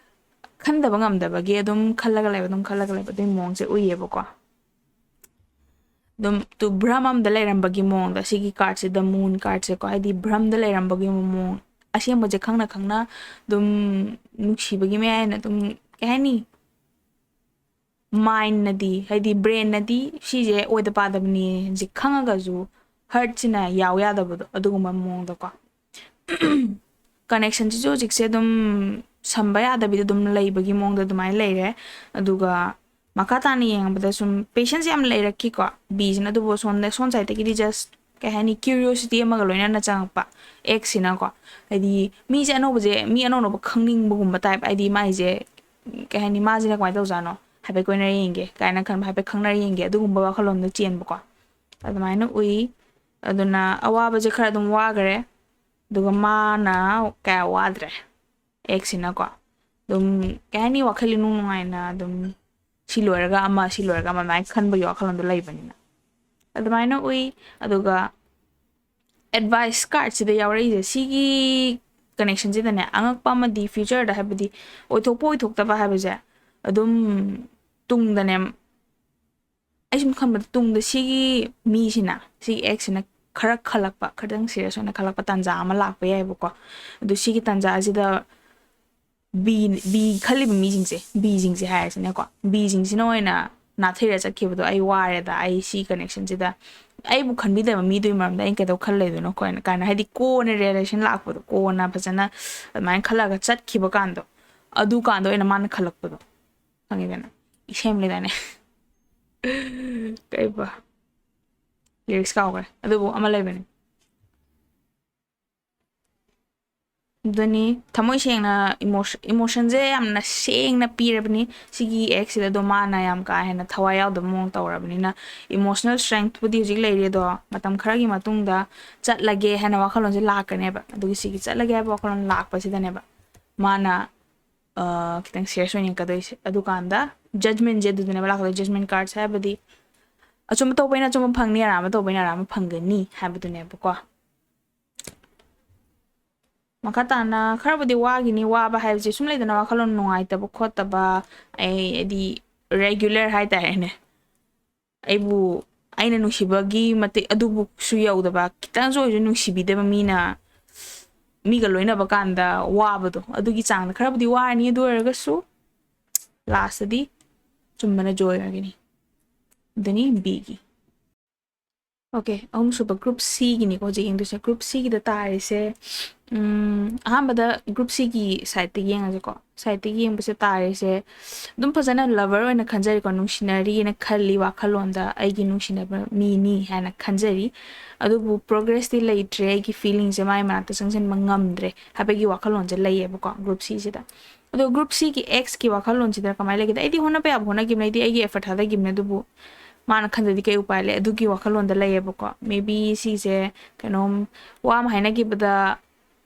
ꯈꯟꯗꯕ ꯉꯝꯗꯕꯒꯤ ꯑꯗꯨꯝ ꯈꯜꯂꯒ ꯂꯩꯕ, ꯑꯗꯨꯝ ꯈꯜꯂꯒ ꯂꯩꯕ ꯑꯗꯨꯒꯤ ꯃꯑꯣꯡꯁꯦ ꯎꯏꯌꯦꯕꯀꯣ꯫ ꯑꯗꯨꯝ ꯇꯨ ꯚ꯭ꯔꯝ ꯑꯃꯗ ꯂꯩꯔꯝꯕꯒꯤ ꯃꯑꯣꯡꯗ ꯁꯤꯒꯤ ꯀꯥꯔꯠꯁꯤꯗ, ꯃꯨꯟ ꯀꯥꯔꯠꯁꯦꯀꯣ, ꯍꯥꯏꯗꯤ ꯚ꯭ꯔꯝꯗ ꯂꯩꯔꯝꯕꯒꯤ ꯃꯑꯣꯡ, ꯑꯁꯦꯡꯕꯁꯦ ꯈꯪꯅ ꯈꯪꯅ ꯑꯗꯨꯝ ꯅꯨꯡꯁꯤꯕꯒꯤ ꯃꯌꯥꯏꯅ ꯑꯗꯨꯝ, ꯀꯩ ꯍꯥꯏꯅꯤ, ꯃꯥꯏꯟꯅꯗꯤ, ꯍꯥꯏꯗꯤ ꯕ꯭ꯔꯦꯟꯅꯗꯤ ꯁꯤꯁꯦ ꯑꯣꯏꯗ ꯄꯥꯗꯕꯅꯦ ꯁꯤ ꯈꯪꯉꯒꯁꯨ ꯍꯔꯠꯁꯤꯅ ꯌꯥꯎ ꯌꯥꯗꯕꯗꯣ, ꯑꯗꯨꯒꯨꯝꯕ ꯃꯑꯣꯡꯗꯀꯣ꯫ ꯀꯅꯦꯛꯁꯟꯁꯤꯁꯨ ꯍꯧꯖꯤꯛꯁꯦ ꯑꯗꯨꯝ ꯁꯝꯕ ꯌꯥꯗꯕꯤꯗ ꯑꯗꯨꯝ ꯂꯩꯕꯒꯤ ꯃꯑꯣꯡꯗ ꯑꯗꯨꯃꯥꯏꯅ ꯂꯩꯔꯦ꯫ ꯑꯗꯨꯒ ꯃꯈꯥ ꯇꯥꯅ ꯌꯦꯡꯕꯗ ꯁꯨꯝ ꯄꯦꯁꯦꯟꯁ ꯌꯥꯝ ꯂꯩꯔꯛꯈꯤꯀꯣ ꯕꯤꯁꯤꯅ, ꯑꯗꯨꯕꯨ ꯁꯣꯝꯗ, ꯁꯣꯝ ꯁꯥꯏꯠꯇꯒꯤꯗꯤ ꯖꯁ, ꯀꯩ ꯍꯥꯏꯅꯤ, ꯀ꯭ꯌꯨꯔꯤꯌꯣꯁꯤꯇꯤ ꯑꯃꯒ ꯂꯣꯏꯅꯅ ꯆꯪꯉꯛꯄ ꯑꯦꯛꯁꯤꯅꯀꯣ꯫ ꯍꯥꯏꯗꯤ ꯃꯤꯁꯦ ꯑꯅꯧꯕꯁꯦ, ꯃꯤ ꯑꯅꯧ ꯑꯅꯧꯕ ꯈꯪꯅꯤꯡꯕꯒꯨꯝꯕ ꯇꯥꯏꯞ, ꯍꯥꯏꯗꯤ ꯃꯥꯏꯁꯦ, ꯀꯩ ꯍꯥꯏꯅꯤ, ꯃꯥꯁꯤꯅ ꯀꯃꯥꯏꯅ ꯇꯧꯖꯥꯠꯅꯣ, ꯍꯥꯏꯐꯦꯠ ꯀꯣꯏꯅꯔ ꯌꯦꯡꯒꯦ ꯀꯥꯏꯅ ꯈꯟꯕ, ꯍꯥꯏꯐꯦꯠ ꯈꯪꯅꯔ ꯌꯦꯡꯒꯦ, ꯑꯗꯨꯒꯨꯝꯕ ꯋꯥꯈꯜꯂꯣꯟꯗ ꯆꯦꯟꯕꯀꯣ, ꯑꯗꯨꯃꯥꯏꯅ ꯎꯏ꯫ ꯑꯗꯨꯅ ꯑꯋꯥꯕꯁꯦ ꯈꯔ ꯑꯗꯨꯝ ꯋꯥꯈꯔꯦ, ꯑꯗꯨꯒ ꯃꯥꯅ ꯀꯌꯥ ꯋꯥꯗ꯭ꯔꯦ꯫ ꯑꯦꯛꯁꯤꯅꯀꯣ ꯑꯗꯨꯝ, ꯀꯩ ꯍꯥꯏꯅꯤ, ꯋꯥꯈꯜ ꯏꯅꯨꯡ ꯅꯨꯡꯉꯥꯏꯅ ꯑꯗꯨꯝ ꯁꯤ ꯂꯣꯏꯔꯒ ꯑꯃ, ꯁꯤ ꯂꯣꯏꯔꯒ ꯑꯃ ꯑꯗꯨꯃꯥꯏꯅ ꯈꯟꯕꯒꯤ ꯋꯥꯈꯜꯂꯣꯟꯗꯣ ꯂꯩꯕꯅꯤꯅ ꯑꯗꯨꯃꯥꯏꯅ ꯎꯏ꯫ ꯑꯗꯨꯒ ꯑꯦꯗꯚꯥꯏꯁ ꯀꯥꯔꯠꯁꯤꯗ ꯌꯥꯎꯔꯛꯏꯁꯦ, ꯁꯤꯒꯤ ꯀꯅꯦꯛꯁꯟꯁꯤꯗꯅꯦ, ꯑꯉꯛꯄ ꯑꯃꯗꯤ ꯐ꯭ꯌꯨꯆꯔꯗ, ꯍꯥꯏꯕꯗꯤ ꯑꯣꯏꯊꯣꯛꯄ ꯑꯣꯏꯊꯣꯛꯇꯕ ꯍꯥꯏꯕꯁꯦ ꯑꯗꯨꯝ ꯇꯨꯡꯗꯅꯦ, ꯑꯩ ꯁꯨꯝ ꯈꯟꯕꯗ ꯇꯨꯡꯗ ꯁꯤꯒꯤ ꯃꯤꯁꯤꯅ, ꯁꯤꯒꯤ ꯑꯦꯛꯁꯤꯅ ꯈꯔ ꯈꯜꯂꯛꯄ, ꯈꯤꯇꯪ ꯁꯤꯔꯤꯌꯁ ꯑꯣꯏꯅ ꯈꯜꯂꯛꯄ ꯇꯥꯟꯖꯥ ꯑꯃ ꯂꯥꯛꯄ ꯌꯥꯏꯕꯀꯣ꯫ ꯑꯗꯨ ꯁꯤꯒꯤ ꯇꯥꯟꯖꯥꯁꯤꯗ ꯕꯤ, ꯕꯤ ꯈꯜꯂꯤꯕ ꯃꯤꯁꯤꯡꯁꯦ, ꯕꯤꯁꯤꯡꯁꯦ ꯍꯥꯏꯔꯁꯤꯅꯦꯀꯣ, ꯕꯤꯁꯤꯡꯁꯤꯅ ꯑꯣꯏꯅ ꯅꯥꯊꯩꯔ ꯆꯠꯈꯤꯕꯗꯣ, "ꯑꯩ ꯋꯥꯔꯦꯗ, ꯑꯩ ꯁꯤ ꯀꯅꯦꯛꯁꯟꯁꯤꯗ ꯑꯩꯕꯨ ꯈꯟꯕꯤꯗꯕ ꯃꯤꯗꯨꯒꯤ ꯃꯔꯝꯗ ꯑꯩꯅ ꯀꯩꯗꯧ ꯈꯜ ꯂꯩꯗꯣꯏꯅꯣ?" ꯀꯥꯏꯅ, ꯀꯥꯏꯅ, ꯍꯥꯏꯗꯤ ꯀꯣꯟꯅ ꯔꯤꯌꯦꯂꯥꯏꯖꯦꯁꯟ ꯂꯥꯛꯄꯗꯣ, ꯀꯣꯟꯅ ꯐꯖꯅ ꯑꯗꯨꯃꯥꯏꯅ ꯈꯜꯂꯒ ꯆꯠꯈꯤꯕ ꯀꯥꯟꯗꯣ, ꯑꯗꯨ ꯀꯥꯟꯗ ꯑꯣꯏꯅ ꯃꯥꯅ ꯈꯜꯂꯛꯄꯗꯣ, ꯈꯪꯉꯤꯗꯅ? ꯏꯁꯩ ꯑꯃ ꯂꯩꯗꯥꯏꯅꯦ? ꯀꯩꯕ? Lyrics ꯀꯥꯎꯈ꯭ꯔꯦ, ꯑꯗꯨꯕꯨ ꯑꯃ ꯂꯩꯕꯅꯦ꯫ ꯑꯗꯨꯅꯤ, ꯊꯃꯣꯏ ꯁꯦꯡꯅ emotion emotionꯁꯦ ꯌꯥꯝꯅ ꯁꯦꯡꯅ ꯄꯤꯔꯕꯅꯤ ꯁꯤꯒꯤ ꯑꯦꯛꯁꯤꯗ꯫ ꯑꯗꯣ ꯃꯥꯅ ꯌꯥꯝ ꯀꯥ ꯍꯦꯟꯅ ꯊꯋꯥꯏ ꯌꯥꯎꯗꯕ ꯃꯑꯣꯡ ꯇꯧꯔꯕꯅꯤꯅ, emotional strengthꯄꯨꯗꯤ ꯍꯧꯖꯤꯛ ꯂꯩꯔꯤ, ꯑꯗꯣ ꯃꯇꯝ ꯈꯔꯒꯤ ꯃꯇꯨꯡꯗ ꯆꯠꯂꯒꯦ ꯍꯥꯏꯅ ꯋꯥꯈꯜꯂꯣꯟꯁꯦ ꯂꯥꯛꯀꯅꯦꯕ꯫ ꯑꯗꯨꯒꯤ ꯁꯤꯒꯤ ꯆꯠꯂꯒꯦ ꯍꯥꯏꯕ ꯋꯥꯈꯜꯂꯣꯟ ꯂꯥꯛꯄꯁꯤꯗꯅꯦꯕ ꯃꯥꯅ, ꯑ, ꯈꯤꯇꯪ serious ꯑꯣꯏꯅꯤꯡꯉꯛꯀꯗꯣꯏꯁꯦ꯫ ꯑꯗꯨꯀꯥꯟꯗ judgmentꯁꯦ ꯑꯗꯨꯗꯅꯦꯕ ꯂꯥꯛꯀꯗꯣꯏ꯫ Judgment cardꯁꯦ ꯍꯥꯏꯕꯗꯤ ꯑꯆꯨꯝꯕ ꯇꯧꯕꯩꯅ ꯑꯆꯨꯝꯕ ꯐꯪꯅꯤ, ꯑꯔꯥꯟꯕ ꯇꯧꯕꯩꯅ ꯑꯔꯥꯟꯕ ꯐꯪꯒꯅꯤ ꯍꯥꯏꯕꯗꯨꯅꯦꯕꯀꯣ꯫ ꯃꯈꯥ ꯇꯥꯅ ꯈꯔꯕꯨꯗꯤ ꯋꯥꯒꯤꯅꯤ꯫ ꯋꯥꯕ ꯍꯥꯏꯕꯁꯦ ꯁꯨꯝ ꯂꯩꯗꯅ, ꯋꯥꯈꯜꯂꯣꯟ ꯅꯨꯡꯉꯥꯏꯇꯕ ꯈꯣꯠꯇꯕ, ꯑꯩ, ꯍꯥꯏꯗꯤ regular ꯍꯥꯏꯇꯥꯔꯦꯅꯦ, ꯑꯩꯕꯨ, ꯑꯩꯅ ꯅꯨꯡꯁꯤꯕꯒꯤ ꯃꯇꯤꯛ ꯑꯗꯨꯕꯨꯁꯨ ꯌꯧꯗꯕ, ꯈꯤꯇꯪꯁꯨ ꯑꯣꯏꯔꯁꯨ ꯅꯨꯡꯁꯤꯕꯤꯗꯕ ꯃꯤꯅ ꯃꯤꯒ ꯂꯣꯏꯅꯕ ꯀꯥꯟꯗ ꯋꯥꯕꯗꯣ, ꯑꯗꯨꯒꯤ ꯆꯥꯡꯗ ꯈꯔꯕꯨꯗꯤ ꯋꯥꯔꯅꯤ꯫ ꯑꯗꯨ ꯑꯣꯏꯔꯒꯁꯨ lastꯇꯗꯤ ꯆꯨꯝꯕꯅ joy ꯑꯣꯏꯒꯅꯤ꯫ ꯑꯗꯨꯅꯤ Bꯒꯤ꯫ Okay, ꯑꯍꯨꯝꯁꯨꯕ group Cꯒꯤꯅꯤꯀꯣ ꯍꯧꯖꯤꯛ ꯌꯦꯡꯗꯣꯏꯁꯦ꯫ Group Cꯒꯤꯗ ꯇꯥꯔꯤꯁꯦ, ꯎꯝ, ꯑꯍꯥꯟꯕꯗ group Cꯒꯤ sideꯇ ꯌꯦꯡꯉꯁꯦꯀꯣ꯫ Sideꯇ ꯌꯦꯡꯕꯁꯦ ꯇꯥꯔꯤꯁꯦ ꯑꯗꯨꯝ ꯐꯖꯅ lover ꯑꯣꯏꯅ ꯈꯟꯖꯔꯤꯀꯣ, ꯅꯨꯡꯁꯤꯅꯔꯤꯅ ꯈꯜꯂꯤ ꯋꯥꯈꯜꯂꯣꯟꯗ, ꯑꯩꯒꯤ ꯅꯨꯡꯁꯤꯅꯕ ꯃꯤꯅꯤ ꯍꯥꯏꯅ ꯈꯟꯖꯔꯤ꯫ ꯑꯗꯨꯕꯨ progressꯇꯤ ꯂꯩꯇ꯭ꯔꯦ, ꯑꯩꯒꯤ feelingꯁꯦ ꯃꯥꯏ ꯃꯅꯥꯛꯇ ꯆꯪꯁꯤꯟꯕ ꯉꯝꯗ꯭ꯔꯦ ꯍꯥꯏꯕꯒꯤ ꯋꯥꯈꯜꯂꯣꯟꯁꯦ ꯂꯩꯌꯦꯕꯀꯣ group Cꯁꯤꯗ꯫ ꯑꯗꯣ group Cꯒꯤ exꯀꯤ ꯋꯥꯈꯜꯂꯣꯟꯁꯤꯗ ꯀꯃꯥꯏꯅ ꯂꯩꯒꯦꯗ, ꯑꯩꯗꯤ ꯍꯣꯠꯅꯕ ꯌꯥꯕ ꯍꯣꯠꯅꯈꯤꯕꯅꯦ, ꯑꯩꯗꯤ effort ꯊꯥꯗꯈꯤꯕꯅꯦ, ꯑꯗꯨꯕꯨ ꯃꯥꯅ ꯈꯟꯗꯗꯤ ꯀꯩ ꯎꯄꯥꯏ ꯂꯩ? ꯑꯗꯨꯒꯤ ꯋꯥꯈꯜꯂꯣꯟꯗ ꯂꯩꯌꯦꯕꯀꯣ꯫ Maybe ꯁꯤꯁꯦ ꯀꯩꯅꯣꯝ ꯋꯥ ꯑꯃ ꯍꯥꯏꯅꯈꯤꯕꯗ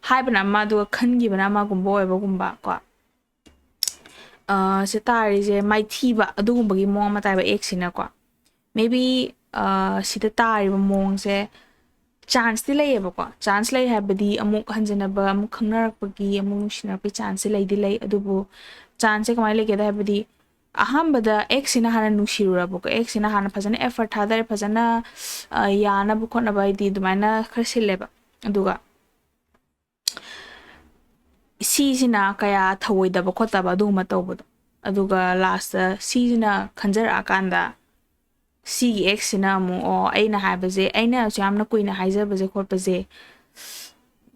ꯍꯥꯏꯕꯅ ꯑꯃ, ꯑꯗꯨꯒ ꯈꯟꯈꯤꯕꯅ ꯑꯃꯒꯨꯝꯕ ꯑꯣꯏꯕꯒꯨꯝꯕ ꯀꯣ꯫ ꯑ, ꯁꯤ ꯇꯥꯔꯤꯁꯦ ꯃꯥꯏꯊꯤꯕ ꯑꯗꯨꯒꯨꯝꯕꯒꯤ ꯃꯑꯣꯡ ꯑꯃ ꯇꯥꯏꯕ exꯁꯤꯅꯀꯣ꯫ Maybe, ꯑ, ꯁꯤꯗ ꯇꯥꯔꯤꯕ ꯃꯑꯣꯡꯁꯦ chanceꯇꯤ ꯂꯩꯌꯦꯕꯀꯣ꯫ Chance ꯂꯩ ꯍꯥꯏꯕꯗꯤ ꯑꯃꯨꯛ ꯍꯟꯖꯤꯟꯅꯕ, ꯑꯃꯨꯛ ꯈꯪꯅꯔꯛꯄꯒꯤ, ꯑꯃꯨꯛ ꯅꯨꯡꯁꯤꯅꯔꯛꯄꯒꯤ chanceꯁꯦ ꯂꯩꯗꯤ ꯂꯩ꯫ ꯑꯗꯨꯕꯨ chanceꯁꯦ ꯀꯃꯥꯏꯅ ꯂꯩꯒꯦꯗ ꯍꯥꯏꯕꯗꯤ, ꯑꯍꯥꯟꯕꯗ exꯁꯤꯅ ꯍꯥꯟꯅ ꯅꯨꯡꯁꯤꯔꯨꯔꯕꯀꯣ, exꯁꯤꯅ ꯍꯥꯟꯅ ꯐꯖꯅ effort ꯊꯥꯗꯔꯦ, ꯐꯖꯅ, ꯑ, ꯌꯥꯅꯕ ꯈꯣꯠꯅꯕ ꯍꯥꯏꯗꯤ ꯑꯗꯨꯃꯥꯏꯅ ꯈꯔ ꯁꯤꯜꯂꯦꯕ꯫ ꯑꯗꯨꯒ Cꯁꯤꯅ ꯀꯌꯥ ꯊꯧꯑꯣꯏꯗꯕ ꯈꯣꯠꯇꯕ ꯑꯗꯨꯒꯨꯝꯕ ꯇꯧꯕꯗꯣ꯫ ꯑꯗꯨꯒ lastꯇ Cꯁꯤꯅ ꯈꯟꯖꯔꯛꯑꯀꯥꯟꯗ Cꯒꯤ exꯁꯤꯅ ꯑꯃꯨꯛ, "ꯑꯣ, ꯑꯩꯅ ꯍꯥꯏꯕꯁꯦ, ꯑꯩꯅꯁꯨ ꯌꯥꯝꯅ ꯀꯨꯏꯅ ꯍꯥꯏꯖꯕꯁꯦ ꯈꯣꯠꯄꯁꯦ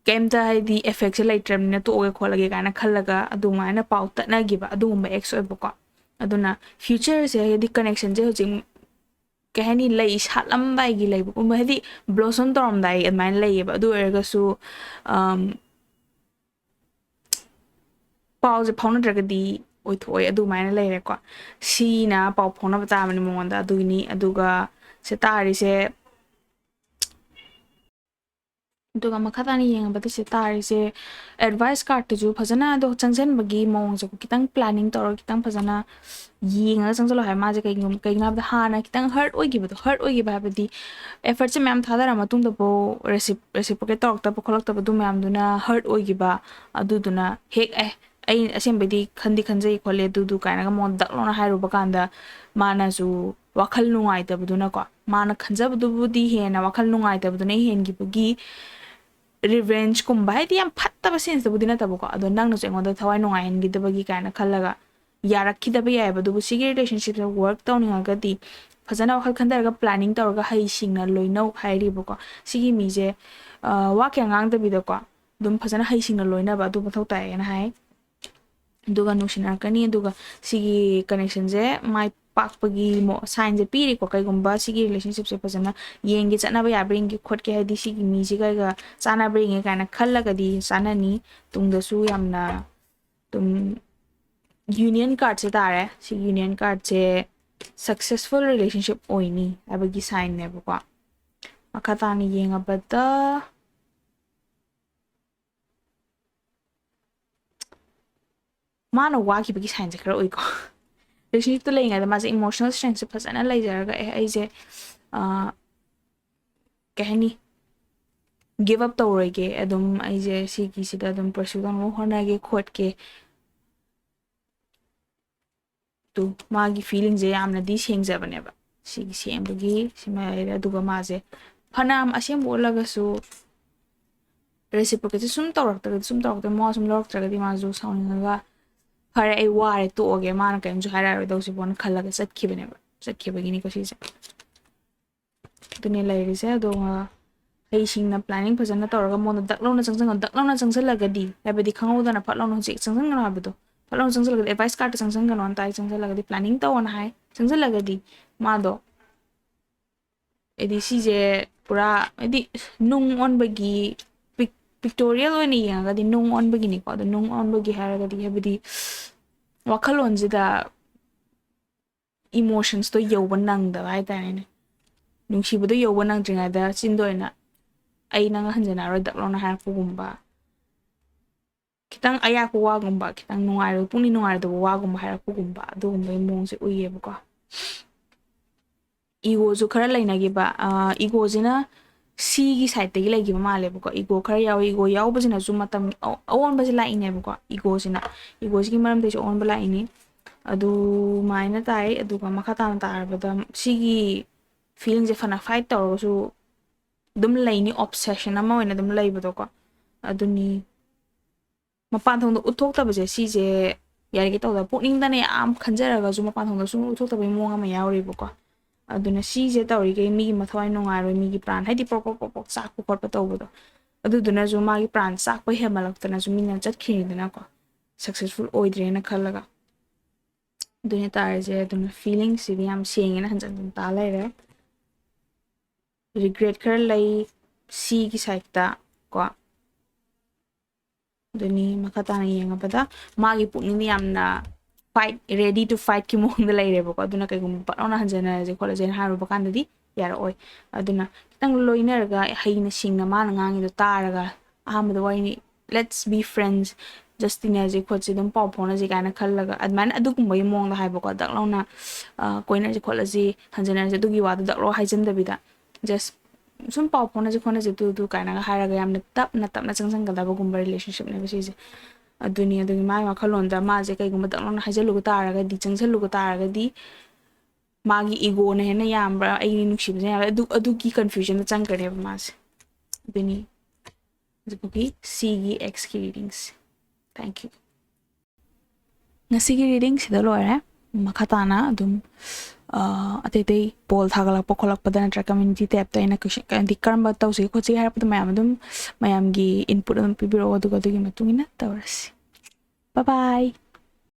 ꯀꯩꯝꯇ ꯍꯥꯏꯗꯤ effectꯁꯦ ꯂꯩꯇ꯭ꯔꯕꯅꯤꯅ ꯇꯣꯛꯑꯒꯦ ꯈꯣꯠꯂꯒꯦ" ꯀꯥꯏꯅ ꯈꯜꯂꯒ ꯑꯗꯨꯃꯥꯏꯅ ꯄꯥꯎ ꯇꯠꯅꯈꯤꯕ ꯑꯗꯨꯒꯨꯝꯕ ex ꯑꯣꯏꯕꯀꯣ꯫ ꯑꯗꯨꯅ futureꯁꯦ ꯍꯥꯏꯗꯤ connectionꯁꯦ ꯍꯧꯖꯤꯛ ꯀꯩ ꯍꯥꯏꯅꯤ, ꯂꯩ ꯁꯥꯠꯂꯝꯗꯥꯏꯒꯤ ꯂꯩꯕꯒꯨꯝꯕ, ꯍꯥꯏꯗꯤ blossom ꯇꯧꯔꯝꯗꯥꯏ ꯑꯗꯨꯃꯥꯏꯅ ꯂꯩꯌꯦꯕ꯫ ꯑꯗꯨ ꯑꯣꯏꯔꯒꯁꯨ, ꯑꯝ, ꯄꯥꯎꯁꯦ ꯐꯥꯎꯅꯗ꯭ꯔꯒꯗꯤ ꯑꯣꯏꯊꯣꯛꯑꯣꯏ, ꯑꯗꯨꯃꯥꯏꯅ ꯂꯩꯔꯦꯀꯣ꯫ ꯁꯤꯅ ꯄꯥꯎ ꯐꯥꯎꯅꯕ ꯇꯥꯕꯅꯤ ꯃꯉꯣꯟꯗ꯫ ꯑꯗꯨꯒꯤꯅꯤ꯫ ꯑꯗꯨꯒ ꯁꯤ ꯇꯥꯔꯤꯁꯦ, ꯑꯗꯨꯒ ꯃꯈꯥ ꯇꯥꯅ ꯌꯦꯡꯉꯕꯗ ꯁꯤ ꯇꯥꯔꯤꯁꯦ advice cardꯇꯁꯨ ꯐꯖꯅ ꯑꯗꯣ ꯆꯪꯁꯤꯟꯕꯒꯤ ꯃꯑꯣꯡꯁꯦ ꯈꯤꯇꯪ planning ꯇꯧꯔꯒ ꯈꯤꯇꯪ ꯐꯖꯅ ꯌꯦꯡꯉꯒ ꯆꯪꯁꯤꯜꯂꯣ ꯍꯥꯏ꯫ ꯃꯥꯁꯦ ꯀꯩꯒꯤꯅꯣ, ꯀꯩꯒꯤꯅꯣ ꯍꯥꯏꯕꯗ ꯍꯥꯟꯅ ꯈꯤꯇꯪ hurt ꯑꯣꯏꯈꯤꯕꯗꯣ, hurt ꯑꯣꯏꯈꯤꯕ ꯍꯥꯏꯕꯗꯤ effortꯁꯦ ꯃꯌꯥꯝ ꯊꯥꯗꯔ ꯃꯇꯨꯡꯗꯕꯨ reciprocate ꯇꯧꯔꯛꯇꯕ ꯈꯣꯠꯂꯛꯇꯕꯗꯨ ꯃꯌꯥꯝꯗꯨꯅ hurt ꯑꯣꯏꯈꯤꯕ꯫ ꯑꯗꯨꯗꯨꯅ ꯍꯦꯛ ꯑꯦ ꯑꯩ ꯑꯁꯦꯡꯕꯩꯗꯤ ꯈꯟꯗꯤ ꯈꯟꯖꯩ ꯈꯣꯠꯂꯦ ꯑꯗꯨꯗꯨ ꯀꯥꯏꯅꯒ ꯃꯉꯣꯟꯗ ꯗꯛ ꯂꯥꯎꯅ ꯍꯥꯏꯔꯨꯕ ꯀꯥꯟꯗ ꯃꯥꯅꯁꯨ ꯋꯥꯈꯜ ꯅꯨꯡꯉꯥꯏꯇꯕꯗꯨꯅꯀꯣ, ꯃꯥꯅ ꯈꯟꯖꯕꯗꯨꯕꯨꯗꯤ ꯍꯦꯟꯅ ꯋꯥꯈꯜ ꯅꯨꯡꯉꯥꯏꯇꯕꯗꯨꯅ ꯍꯦꯟꯈꯤꯕꯒꯤ revengeꯀꯨꯝꯕ, ꯍꯥꯏꯗꯤ ꯌꯥꯝ ꯐꯠꯇꯕ senseꯇꯕꯨꯗꯤ ꯅꯠꯇꯕꯀꯣ, ꯑꯗꯣ ꯅꯪꯅꯁꯨ ꯑꯩꯉꯣꯟꯗ ꯊꯋꯥꯏ ꯅꯨꯡꯉꯥꯏꯍꯟꯈꯤꯗꯕꯒꯤ ꯀꯥꯏꯅ ꯈꯜꯂꯒ ꯌꯥꯔꯛꯈꯤꯗꯕ ꯌꯥꯏꯑꯕ꯫ ꯑꯗꯨꯕꯨ ꯁꯤꯒꯤ relationshipꯁꯦ work ꯇꯧꯅꯤꯡꯉꯒꯗꯤ, ꯐꯖꯅ ꯋꯥꯈꯜ ꯈꯟꯊꯔꯒ planning ꯇꯧꯔꯒ ꯍꯩꯁꯤꯡꯅ ꯂꯣꯏꯅꯧ ꯍꯥꯏꯔꯤꯕꯀꯣ꯫ ꯁꯤꯒꯤ ꯃꯤꯁꯦ, ꯑ, ꯋꯥ ꯀꯌꯥ ꯉꯥꯡꯗꯕꯤꯗꯀꯣ, ꯑꯗꯨꯝ ꯐꯖꯅ ꯍꯩꯁꯤꯡꯅ ꯂꯣꯏꯅꯕ ꯑꯗꯨ ꯃꯊꯧ ꯇꯥꯏꯌꯦꯅ ꯍꯥꯏ꯫ ꯑꯗꯨꯒ ꯅꯨꯡꯁꯤꯅꯔꯛꯀꯅꯤ꯫ ꯑꯗꯨꯒ ꯁꯤꯒꯤ connectionꯁꯦ ꯃꯥꯏ ꯄꯥꯛꯄꯒꯤ ꯃꯑꯣ-, signꯁꯦ ꯄꯤꯔꯤꯀꯣ꯫ ꯀꯩꯒꯨꯝꯕ ꯁꯤꯒꯤ relationshipꯁꯦ ꯐꯖꯅ ꯌꯦꯡꯒꯦ, ꯆꯠꯅꯕ ꯌꯥꯕ꯭ꯔꯥ ꯌꯦꯡꯒꯦ ꯈꯣꯠꯀꯦ, ꯍꯥꯏꯗꯤ ꯁꯤꯒꯤ ꯃꯤꯁꯤꯒ ꯑꯩꯒ ꯆꯥꯟꯅꯕ꯭ꯔꯥ ꯌꯦꯡꯒꯦ ꯀꯥꯏꯅ ꯈꯜꯂꯒꯗꯤ ꯆꯥꯟꯅꯅꯤ꯫ ꯇꯨꯡꯗꯁꯨ ꯌꯥꯝꯅ ꯑꯗꯨꯝ union cardꯁꯦ ꯇꯥꯔꯦ꯫ ꯁꯤ union cardꯁꯦ successful relationship ꯑꯣꯏꯅꯤ ꯍꯥꯏꯕꯒꯤ signꯅꯦꯕꯀꯣ꯫ ꯃꯈꯥ ꯇꯥꯅ ꯌꯦꯡꯉꯕꯗ ꯃꯥꯅ ꯋꯥꯈꯤꯕꯒꯤ signꯁꯦ ꯈꯔ ꯎꯏꯀꯣ꯫ Relationshipꯇ ꯂꯩꯔꯤꯉꯩꯗ ꯃꯥꯁꯦ emotional strengthꯁꯦ ꯐꯖꯅ ꯂꯩꯖꯔꯒ, "ꯑꯦ, ꯑꯩꯁꯦ, ꯑ, ꯀꯩ ꯍꯥꯏꯅꯤ, give up ꯇꯧꯔꯣꯏꯒꯦ, ꯑꯗꯨꯝ ꯑꯩꯁꯦ ꯁꯤꯒꯤꯁꯤꯗ ꯑꯗꯨꯝ pursue ꯇꯧꯅꯕ ꯍꯣꯠꯅꯒꯦ ꯈꯣꯠꯀꯦ"꯫ ꯇꯨ, ꯃꯥꯒꯤ feelingꯁꯦ ꯌꯥꯝꯅꯗꯤ ꯁꯦꯡꯖꯕꯅꯦꯕ꯫ ꯁꯤꯒꯤ ꯁꯦꯡꯕꯒꯤ ꯁꯤꯃ ꯂꯩꯔꯦ꯫ ꯑꯗꯨꯒ ꯃꯥꯁꯦ ꯐꯅꯌꯥꯝ ꯑꯁꯦꯡꯕ ꯎꯠꯂꯒꯁꯨ reciprocateꯁꯦ ꯁꯨꯝ ꯇꯧꯔꯛꯇ꯭ꯔꯒꯗꯤ, ꯁꯨꯝ ꯇꯧꯔꯛꯇ꯭ꯔꯒꯗꯤ, ꯃꯥꯁꯨ ꯁꯨꯝ ꯂꯧꯔꯛꯇ꯭ꯔꯒꯗꯤ ꯃꯥꯁꯨ ꯁꯥꯎꯅꯤꯡꯉꯒ, "ꯐꯔꯦ, ꯑꯩ ꯋꯥꯔꯦ, ꯇꯣꯛꯑꯒꯦ, ꯃꯥꯅ ꯀꯔꯤꯝꯁꯨ ꯍꯥꯏꯔꯛꯑꯔꯣꯏꯗꯧꯁꯤꯕꯣꯅ" ꯈꯜꯂꯒ ꯆꯠꯈꯤꯕꯅꯦꯕ꯫ ꯆꯠꯈꯤꯕꯒꯤꯅꯤꯀꯣ ꯁꯤꯁꯦ꯫ ꯑꯗꯨꯅꯦ ꯂꯩꯔꯤꯁꯦ꯫ ꯑꯗꯣ ꯉ-, ꯍꯩꯁꯤꯡꯅ planning ꯐꯖꯅ ꯇꯧꯔꯒ ꯃꯉꯣꯟꯗ ꯗꯛ ꯂꯥꯎꯅ ꯆꯪꯁꯤꯟꯒꯅꯨ꯫ ꯗꯛ ꯂꯥꯎꯅ ꯆꯪꯁꯤꯜꯂꯒꯗꯤ, ꯍꯥꯏꯕꯗꯤ ꯈꯪꯍꯧꯗꯅ ꯐꯠ ꯂꯥꯎꯅ ꯍꯧꯖꯤꯛ ꯆꯪꯁꯤꯟꯒꯅꯨ ꯍꯥꯏꯕꯗꯣ, ꯐꯠ ꯂꯥꯎꯅ ꯆꯪꯁꯤꯜꯂꯒꯗꯤ, advice cardꯇ ꯆꯪꯁꯤꯟꯒꯅꯣꯅ ꯇꯥꯏ, ꯆꯪꯁꯤꯜꯂꯒꯗꯤ planning ꯇꯧꯑꯣꯅ ꯍꯥꯏ꯫ ꯆꯪꯁꯤꯜꯂꯒꯗꯤ ꯃꯥꯗꯣ ꯍꯥꯏꯗꯤ ꯁꯤꯁꯦ ꯄꯨꯔꯥ ꯍꯥꯏꯗꯤ ꯅꯨꯡ ꯑꯣꯟꯕꯒꯤ, ꯄꯤꯛꯇꯣꯔꯤꯌꯦꯜ ꯑꯣꯏꯅ ꯌꯦꯡꯉꯒꯗꯤ ꯅꯨꯡ ꯑꯣꯟꯕꯒꯤꯅꯤꯀꯣ꯫ ꯑꯗꯣ ꯅꯨꯡ ꯑꯣꯟꯕꯒꯤ ꯍꯥꯏꯔꯒꯗꯤ ꯍꯥꯏꯕꯗꯤ ꯋꯥꯈꯜꯂꯣꯟꯁꯤꯗ ꯏꯃꯣꯁꯟꯁꯇꯣ ꯌꯧꯕ ꯅꯪꯗꯕ ꯍꯥꯏꯇꯥꯔꯦꯅꯦ꯫ ꯅꯨꯡꯁꯤꯕꯗꯣ ꯌꯧꯕ ꯅꯪꯗ꯭ꯔꯤꯉꯩꯗ ꯆꯤꯟꯗ ꯑꯣꯏꯅ "ꯑꯩ ꯅꯪ ꯍꯟꯖꯤꯟꯅꯔꯣꯏ" ꯗꯛ ꯂꯥꯎꯅ ꯍꯥꯏꯔꯛꯄꯒꯨꯝꯕ, ꯈꯤꯇꯪ ꯑꯌꯥꯛꯄ ꯋꯥꯒꯨꯝꯕ, ꯈꯤꯇꯪ ꯅꯨꯡꯉꯥꯏꯔꯣꯏ, ꯄꯨꯛꯅꯤꯡ ꯅꯨꯡꯉꯥꯏꯔꯣꯏꯗꯕ ꯋꯥꯒꯨꯝꯕ ꯍꯥꯏꯔꯛꯄꯒꯨꯝꯕ, ꯑꯗꯨꯒꯨꯝꯕꯒꯤ ꯃꯑꯣꯡꯁꯦ ꯎꯏꯌꯦꯕꯀꯣ꯫ ꯏꯒꯣꯁꯨ ꯈꯔ ꯂꯩꯅꯈꯤꯕ꯫ ꯏꯒꯣꯁꯤꯅ ꯁꯤꯒꯤ ꯁꯥꯏꯠꯇꯒꯤ ꯂꯩꯈꯤꯕ ꯃꯥꯜꯂꯦꯕꯀꯣ꯫ ꯏꯒꯣ ꯈꯔ ꯌꯥꯎꯋꯤ꯫ ꯏꯒꯣ ꯌꯥꯎꯕꯁꯤꯅꯁꯨ ꯃꯇꯝ ꯑ- ꯑꯑꯣꯟꯕꯁꯦ ꯂꯥꯛꯏꯅꯦꯕꯀꯣ꯫ ꯏꯒꯣꯁꯤꯅ, ꯏꯒꯣꯁꯤꯒꯤ ꯃꯔꯝꯗꯩꯁꯨ ꯑꯑꯣꯟꯕ ꯂꯥꯛꯏꯅꯤ꯫ ꯑꯗꯨꯃꯥꯏꯅ ꯇꯥꯏ꯫ ꯑꯗꯨꯒ ꯃꯈꯥ ꯇꯥꯅ ꯇꯥꯔꯕꯗ ꯁꯤꯒꯤ ꯐꯤꯂꯤꯡꯁꯦ ꯐꯅ ꯐꯥꯏꯠ ꯇꯧꯔꯒꯁꯨ ꯑꯗꯨꯝ ꯂꯩꯅꯤ, ꯑꯣꯞꯁꯦꯁꯟ ꯑꯃ ꯑꯣꯏꯅ ꯑꯗꯨꯝ ꯂꯩꯕꯗꯣꯀꯣ꯫ ꯑꯗꯨꯅꯤ꯫ ꯃꯄꯥꯟ ꯊꯣꯡꯗ ꯎꯠꯊꯣꯛꯇꯕꯁꯦ ꯁꯤꯁꯦ ꯌꯥꯔꯤꯒꯩ ꯇꯧꯗꯕ꯫ ꯄꯨꯛꯅꯤꯡꯗꯅ ꯌꯥꯝ ꯈꯟꯖꯔꯒꯁꯨ ꯃꯄꯥꯟ ꯊꯣꯡꯗ ꯁꯨꯝ ꯎꯠꯊꯣꯛꯇꯕꯒꯤ ꯃꯑꯣꯡ ꯑꯃ ꯌꯥꯎꯔꯤꯕꯀꯣ꯫ ꯑꯗꯨꯅ ꯁꯤꯁꯦ ꯇꯧꯔꯤꯈꯩ ꯃꯤꯒꯤ ꯃꯊꯋꯥꯏ ꯅꯨꯡꯉꯥꯏꯔꯣꯏ, ꯃꯤꯒꯤ ꯄ꯭ꯔꯥꯟ ꯍꯥꯏꯗꯤ ꯄ꯭ꯔꯣꯛ ꯄ꯭ꯔꯣꯛ ꯄ꯭ꯔꯣꯛ ꯄ꯭ꯔꯣꯛ ꯆꯥꯛꯄ ꯈꯣꯠꯄ ꯇꯧꯕꯗꯣ꯫ ꯑꯗꯨꯗꯨꯅꯁꯨ ꯃꯥꯒꯤ ꯄ꯭ꯔꯥꯟ ꯆꯥꯛꯄ ꯍꯦꯟꯃꯜꯂꯛꯇꯅꯁꯨ ꯃꯤꯅ ꯆꯠꯈꯤꯅꯤꯗꯅꯀꯣ, ꯁꯛꯁꯦꯁꯐꯨꯜ ꯑꯣꯏꯗ꯭ꯔꯦꯅ ꯈꯜꯂꯒ꯫ ꯑꯗꯨꯅ ꯇꯥꯔꯤꯁꯦ꯫ ꯑꯗꯨꯅ ꯐꯤꯂꯤꯡꯁꯤꯗꯤ ꯌꯥꯝ ꯁꯦꯡꯉꯦꯅ ꯍꯟꯖꯟ ꯍꯟꯖꯟ ꯇꯥ ꯂꯩꯔꯦ꯫ ꯔꯤꯒ꯭ꯔꯦꯠ ꯈꯔ ꯂꯩ ꯁꯤꯒꯤ ꯁꯥꯏꯠꯇ ꯀꯣ꯫ ꯑꯗꯨꯅꯤ꯫ ꯃꯈꯥ ꯇꯥꯅ ꯌꯦꯡꯉꯕꯗ ꯃꯥꯒꯤ ꯄꯨꯛꯅꯤꯡꯗꯤ ꯌꯥꯝꯅ ꯐꯥꯏꯠ, ꯔꯦꯗꯤ ꯇꯨ ꯐꯥꯏꯠꯀꯤ ꯃꯑꯣꯡꯗ ꯂꯩꯔꯦꯕꯀꯣ꯫ ꯑꯗꯨꯅ ꯀꯩꯒꯨꯝꯕ ꯄꯠ ꯂꯥꯎꯅ "ꯍꯟꯖꯟꯅꯔꯁꯦ ꯈꯣꯠꯂꯁꯦꯅ" ꯍꯥꯏꯔꯨꯕ ꯀꯥꯟꯗꯗꯤ ꯌꯥꯔꯛꯑꯣꯏ꯫ ꯑꯗꯨꯅ ꯈꯤꯇꯪ ꯂꯣꯏꯅꯔꯒ ꯍꯩꯅ ꯁꯤꯡꯅ ꯃꯥꯅ ꯉꯥꯡꯉꯤꯗꯣ ꯇꯥꯔꯒ, ꯑꯍꯥꯟꯕꯗ ꯋꯥꯔꯤꯅꯤ, "Let's be friends, just ꯇꯤꯟꯅꯁꯦ ꯈꯣꯠꯁꯦ, ꯑꯗꯨꯝ ꯄꯥꯎ ꯐꯥꯎꯅꯁꯦ" ꯀꯥꯏꯅ ꯈꯜꯂꯒ ꯑꯗꯨꯃꯥꯏꯅ ꯑꯗꯨꯒꯨꯝꯕꯒꯤ ꯃꯑꯣꯡꯗ ꯍꯥꯏꯕꯀꯣ꯫ ꯗꯛ ꯂꯥꯎꯅ "ꯀꯣꯏꯅꯔꯁꯦ ꯈꯣꯠꯂꯁꯤ, ꯍꯟꯖꯟꯅꯔꯁꯦ" ꯑꯗꯨꯒꯤ ꯋꯥꯗꯣ ꯗꯛ ꯂꯥꯎ ꯍꯥꯏꯖꯟꯗꯕꯤꯗ, ꯖꯁ ꯁꯨꯝ "ꯄꯥꯎ ꯐꯥꯎꯅꯁꯦ ꯈꯣꯠꯅꯁꯦ ꯇꯨ ꯇꯨ" ꯀꯥꯏꯅꯒ ꯍꯥꯏꯔꯒ ꯌꯥꯝꯅ ꯇꯞꯅ ꯇꯞꯅ ꯆꯪꯁꯟꯒꯗꯕꯒꯨꯝꯕ ꯔꯤꯂꯦꯁꯟꯁꯤꯞꯅꯦꯕ ꯁꯤꯁꯦ꯫ ꯑꯗꯨꯅꯤ꯫ ꯑꯗꯨꯒꯤ ꯃꯥꯒꯤ ꯋꯥꯈꯜꯂꯣꯟꯗ ꯃꯥꯁꯦ ꯀꯩꯒꯨꯝꯕ ꯗꯛ ꯂꯥꯎꯅ ꯍꯥꯏꯖꯜꯂꯨꯕ ꯇꯥꯔꯒꯗꯤ, ꯆꯪꯁꯜꯂꯨꯕ ꯇꯥꯔꯒꯗꯤ, ꯃꯥꯒꯤ ꯏꯒꯣꯅ ꯍꯦꯟꯅ ꯌꯥꯝꯕ꯭ꯔꯥ, ꯑꯩꯒꯤ ꯅꯨꯡꯁꯤꯕꯁꯦ ꯌꯥꯝꯕ꯭ꯔꯥ, ꯑꯗꯨ, ꯑꯗꯨꯒꯤ ꯀꯟꯐ꯭ꯌꯨꯖꯟꯗ ꯆꯪꯈ꯭ꯔꯅꯦꯕ ꯃꯥꯁꯦ꯫ ꯑꯗꯨꯅꯤ ꯍꯧꯖꯤꯛꯐꯥꯎꯒꯤ ꯁꯤꯒꯤ ꯑꯦꯛꯁꯀꯤ ꯔꯤꯗꯤꯡꯁꯦ꯫ Thank you꯫ ꯉꯁꯤꯒꯤ ꯔꯤꯗꯤꯡꯁꯤꯗ ꯂꯣꯏꯔꯦ꯫ ꯃꯈꯥ ꯇꯥꯅ ꯑꯗꯨꯝ ꯑꯇꯩ ꯑꯇꯩ ꯄꯣꯜ ꯊꯥꯒꯠꯂꯛꯄ ꯈꯣꯠꯂꯛꯄꯗ ꯅꯠꯇ꯭ꯔꯒ ꯀꯝꯃ꯭ꯌꯨꯅꯤꯇꯤ ꯇꯦꯞꯇ ꯑꯩꯅ ꯀꯣꯏꯁꯟ ꯍꯥꯏꯗꯤ ꯀꯔꯝꯕ ꯇꯧꯁꯤꯒꯦ ꯈꯣꯠꯁꯤꯒꯦ ꯍꯥꯏꯔꯛꯄꯗ ꯃꯌꯥꯝ ꯑꯗꯨꯝ ꯃꯌꯥꯝꯒꯤ ꯏꯟꯄꯨꯠ ꯑꯗꯨꯝ ꯄꯤꯕꯤꯔꯛꯑꯣ, ꯑꯗꯨꯒ ꯑꯗꯨꯒꯤ ꯃꯇꯨꯡ ꯏꯟꯅ ꯇꯧꯔꯁꯤ꯫ Bye bye꯫